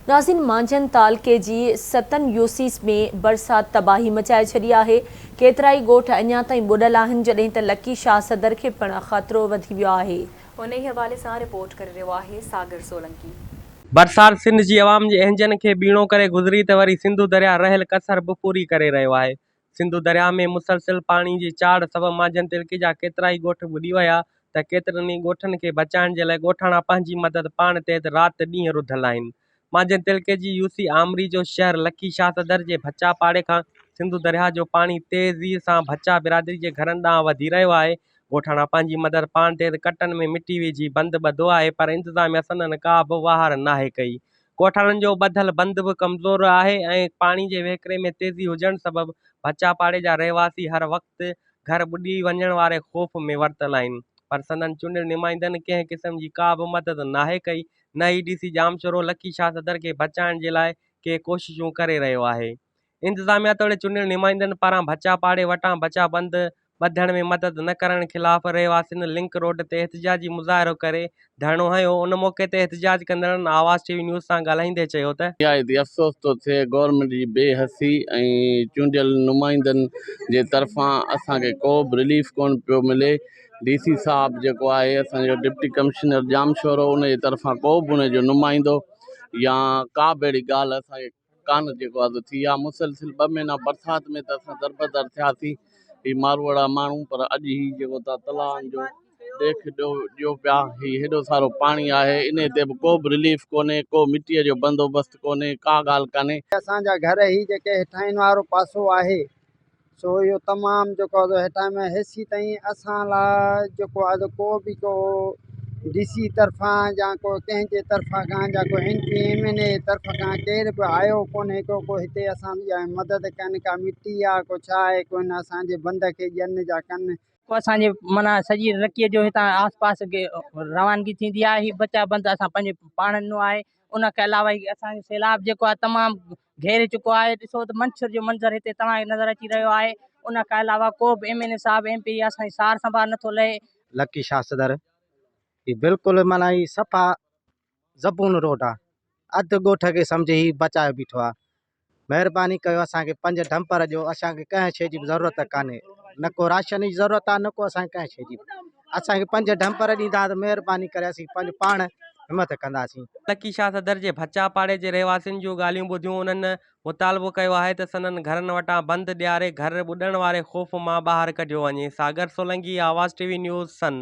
ناظرين مانجهند تعلقي جي ستن يوسيز ۾ برسات تباهي مچائي ڇڏي آهي، ڪيترائي ڳوٺ اڃا تائين ٻڏل آهن، جڏهن ته لڪي شاهه صدر کي پڻ خطرو وڌي ويو آهي. انهي حوالي سان رپورٽ ڪري رهيو آهي ساگر سولنگي. برسات سنڌ جي عوام جي اهنجن کي ٻيڻو ڪري گذري ته وري سنڌو درياء رهيل ڪسر به پوري ڪري رهيو آهي. سنڌو درياء ۾ مسلسل پاڻي جي چاڙهه سبب مانجهند تعلقي جا ڪيترائي ڳوٺ ٻڏي ويا ته ڪيترن ئي ڳوٺن کي بچائڻ جي لاء ڳوٺاڻا پنهنجي مدد پاڻ تحت رات ڏينهن رڌل آهن. مانجهند تعلقي جي يوسي آمري جو شهر لکي شاهه صدر جي ڀچا پاڙي کان سنڌو درياء جو پاڻي تيزي سان ڀچا برادري جي گهرن ڏانهن وڌي رهيو آهي. ڳوٺاڻا پنهنجي مدد پاڻ تحت ڪٽن ۾ مٽي وجهي بند ٻڌو آهي پر انتظاميا سندن ڪا به واهر ناهي ڪئي. ڳوٺاڻن جو ٻڌل بند به ڪمزور آهي ۽ پاڻي جي وهڪري ۾ تيزي هجڻ سبب ڀچا پاڙي جا رهواسي هر وقت گهر ٻڏي وڃڻ واري خوف ۾ ورتل آهن پر سندن چونڊيل نمائندن ڪنهن قسم جي ڪا به مدد ناهي ڪئي نه ئي ڊي سي ڄامشورو لکي شاهه صدر کي بچائڻ جي لاء ڪي ڪوششون ڪري رهيو آهي انتظاميا توڙي چونڊيل نمائندن پاران ڀچا پاڙي وٽان بچا بند ٻڌڻ ۾ مدد نه ڪرڻ خلاف رهواسين لنڪ روڊ تي احتجاجي مظاهرو ڪري ڌرڻو هنيو، ان موقعي تي احتجاج ڪندڙن آواز ٽي وي نيوز سان ڳالهائيندي چيو ته. نهايت ئي افسوس ٿو ٿئي گورنمينٽ جي بي حسي ۽ چونڊيل نمائندن جي طرفان اسان کي ڪو به رليف ڪونه پيو ملي ڊي سي صاحب جيڪو آهي اسان جو ڊپٽي ڪمشنر ڄامشورو ان جي طرفان ڪو به ان جو نمائندو يا ڪا به اهڙي ڳالهه اسان کي ڪانه جيڪو آ سو ٿي آ مسلسل ٻه مهينا برسات ۾ ته اسان دربدر ٿياسين هي ماروئڙا ماڻهو پر اڄ هي جيڪو تان تلائن جو ڏيک ڏيو ڏيو پيا هي هيڏو سارو پاڻي آهي انهي تي به ڪو به رليف ڪونهي ڪو مٽيء جو بندوبست ڪونهي ڪا ڳالهه ڪانهي. اسان جا گهر هي جيڪي هيٺاهين وارو پاسو آهي سو اهو تمام جيڪو آهي سو هيٺان ۾ هيسي تائين اسان لاء جيڪو آهي سو ڪو به ڪو ڊي سي طرفان يا ڪو ڪنهن جي طرفان کان يا ڪو ايم پي ايم اين اي جي طرف کان ڪير به آيو ڪونهي ڪو ڪو هتي اسان جي مدد ڪن ڪا مٽي آهي ڪو ڇا آهي ڪو هن اسان جي بند کي ڏين جا ڪن. ڪو اسان جي معنيٰ سڄي رڪيء جو هتان آس پاس روانگي ٿيندي آهي هي بچا بند اسان پنهنجي پاڻ ڏنو آهي ان کان علاوه هي اسان جو سيلاب جيڪو آهي تمام گهيري چڪو آهي ڏسو ته منڇر جو منظر هتي توهان کي نظر اچي رهيو آهي ان کان علاوه ڪو به ايم اين اي صاحب ايم پي اي اسان جي سار سنڀال نٿو لهي. لڪي شاهه صدر هي بلڪل معنيٰ هي صفا زبون روڊ آ اڌ ڳوٺ کي سمجهي هي بچايو بيٺو آ مهرباني ڪيو اسان کي پنج ڊمپر ڏيو اسان کي ڪنهن شي جي به ضرورت ڪانهي نه ڪو راشن جي ضرورت آ نه ڪو اسان کي ڪنهن شي جي اسان کي پنج ڊمپر ڏيندا ته مهرباني ڪري اسين پنهنجو پاڻ همت ڪنداسين. لڪي شاهه صدر جي ڀچا پاڙي جي رهواسين جون ڳالهيون ٻڌيون انهن مطالبو ڪيو آهي ته سندن گهرن وٽان بند ڏياري گهر ٻڏڻ واري خوف مان ٻاهر ڪڍيو وڃي، Sagar Solangi, Awaz T V news, Sann.